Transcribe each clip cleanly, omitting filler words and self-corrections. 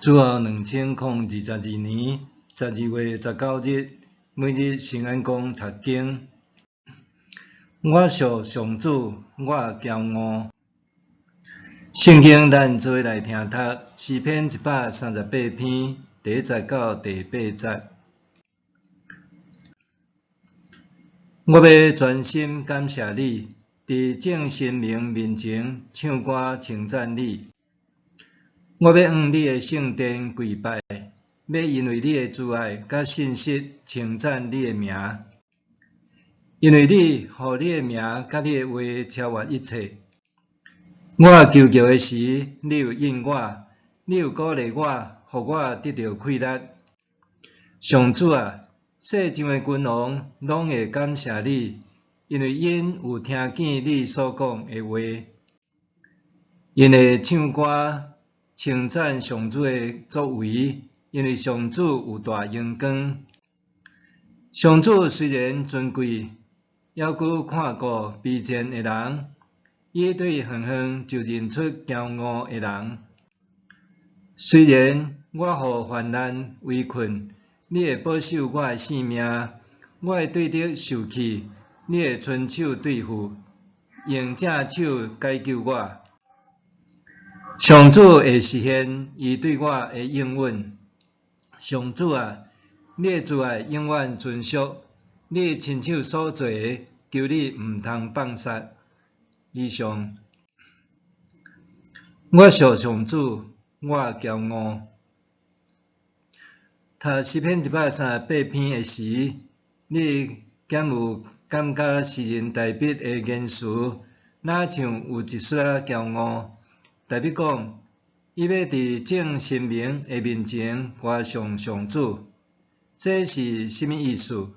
主後2022年12月19日，每日聖安公讀經。我屬上主，我驕傲。聖經咱做伙來聽讀詩篇138篇第一節到第八節。我欲專心感謝你，佇眾神明面前唱歌稱讚你。我欲向你的聖殿跪拜，欲因為你的慈愛佮信實稱讚你的名，因為你予你的名佮你的話超越一切。我求告的時，你有應我，你有鼓勵我，予我得著氣力。上主啊，世上的君王攏會感謝你，因為𪜶有聽見你所講的話。𪜶會唱歌稱讚上主的作為，因為上主有大榮光。上主雖然尊貴，猶閣看顧卑賤的人，伊對遠遠就認出驕傲的人。雖然我予患難圍困，你會保守我的性命；我的對敵受氣，你會伸手對付，用正手解救我。上主會實現伊對我的應允。上主啊，你的慈愛永遠存續，你親手所做的，求你毋通放殺。以上。我屬上主，我驕傲。讀詩篇138篇的時，你敢有感覺詩人大衛的言辭，若像有一絲仔驕傲？大衛講，伊欲佇眾神明的面前歌頌上主，這是啥物意思？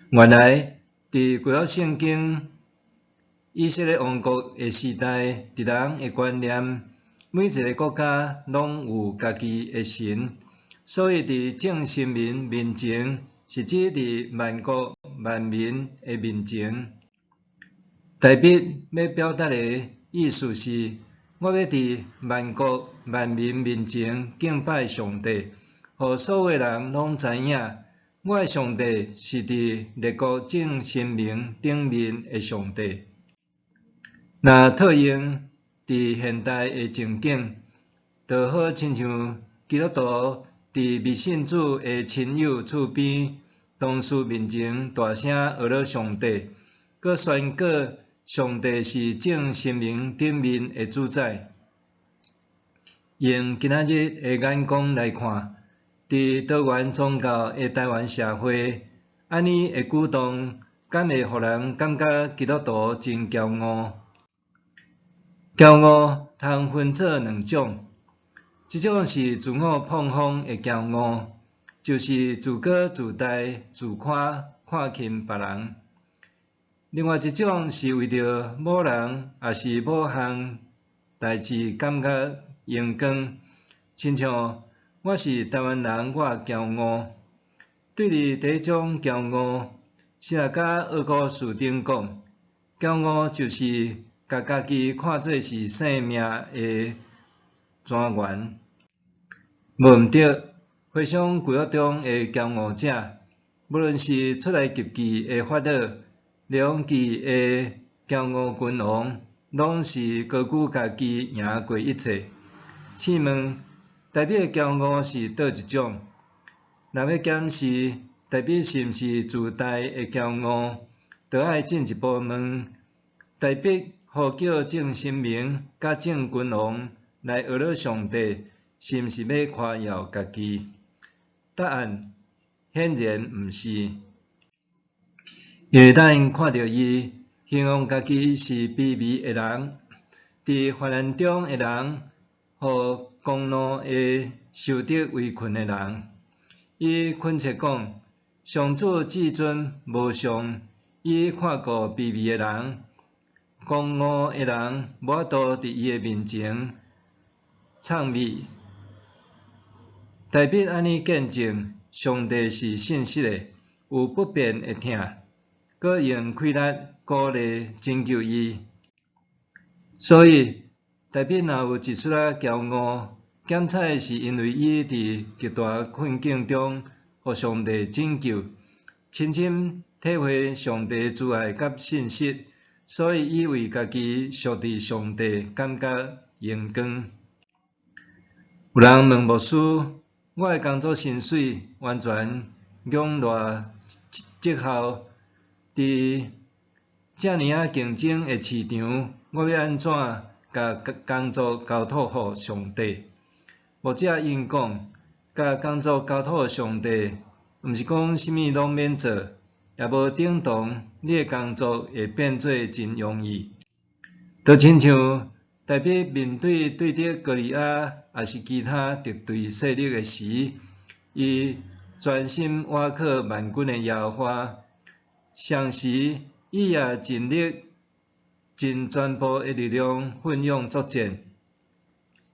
原來，佇舊約聖經以色列王國的時代，佇人的觀念，每一个國家攏有家己的神，所以佇眾神明面前，是指佇萬國萬民的面前。大衛欲表達的意思是，我欲佇萬國萬民面前敬拜上帝，予所有人攏知影，我的上帝是佇列國眾神明頂面的上帝。若套用佇現代的情景，就好親像基督徒佇未信主的親友厝邊、同事面前大聲呵咾上帝，閣宣告上帝是眾神明頂面的主宰。用今仔日的眼光來看，佇多元宗教的台灣社會，按呢的舉動，敢會予人感覺基督徒真驕傲？驕傲通分做兩種，一種是自我膨風的驕傲，就是自高自大、自誇、看輕別人；另外一種是為著某人抑是某項代誌感覺榮光，親像我是台灣人，我驕傲。對於第一種驕傲，神學家奧古斯丁講，驕傲就是共家己看做是生命的泉源。無毋對，回想舊約中的驕傲者，無論是出埃及記的法老、列王記的驕傲君王，攏是高舉家己贏過一切。試問，大衛的驕傲是佗一種？若欲檢視大衛是毋是自大的驕傲，就愛進一步問：大衛呼叫眾神明佮眾君王來呵咾上帝，是毋是欲誇耀家己？答案顯然毋是，因為咱看著伊形容家己是卑微的人，佇患難中的人，予狂怒的仇敵圍困的人。伊懇切講：上主至尊無上，伊看顧卑微的人，狂傲的人無法度佇伊的面前讖美。大衛按呢見證，上帝是信實的，有不變的疼，閣用氣力鼓勵拯救伊。所以，大衛若有一絲仔驕傲，減彩是因為伊佇極大困境中，予上帝拯救，深深體會上帝慈愛佮信實，所以伊為家己屬佇上帝感覺榮光。有人問牧師：我的工作薪水完全仰賴績效，佇遮爾仔競爭的市場，我欲按怎共工作交託予上帝？牧者應講：共工作交託予上帝，毋是講啥物攏免做，也無等同你的工作會變做真容易。就親像大衛面對對敵歌利亞，抑是其他敵對勢力的時，伊專心倚靠萬軍的耶和華，同時伊也盡力盡全部的力量奮勇作戰。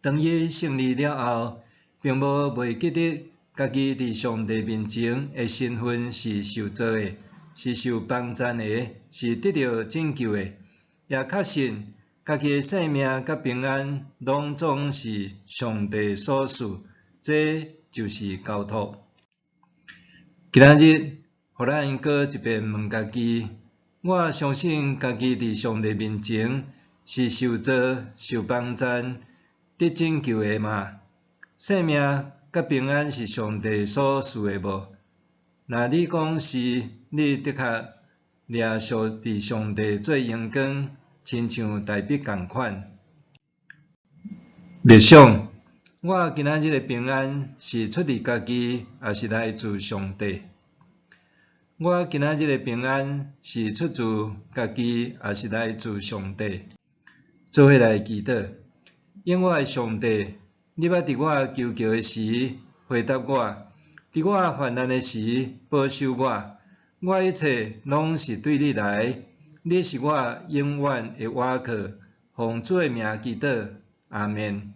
當伊勝利了後，並無袂記得家己佇上帝面前的身份是受造的，是受幫贊的，是得著拯救的，也確信家己的性命佮平安攏總是上帝所賜，這就是交託。今仔日，予咱閣一遍問家己：我相信家己佇上帝面前是受造、受幫贊、得拯救的嗎？性命佮平安是上帝所賜的無？若你講是，你的確掠屬佇上帝做榮光，親像大衛仝款。默想，我今仔日的平安是出自家己，抑是來自上帝？我今仔日的平安是出自家己，抑是來自上帝？做伙來祈禱，永活的上帝，你捌佇我求救的時回答我，佇我患難的時保守我。我一切攏是對你來，你是我永遠的倚靠。奉主的名祈禱，阿們。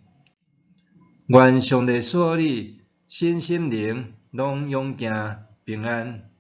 願上帝賜予你身心靈攏勇健平安。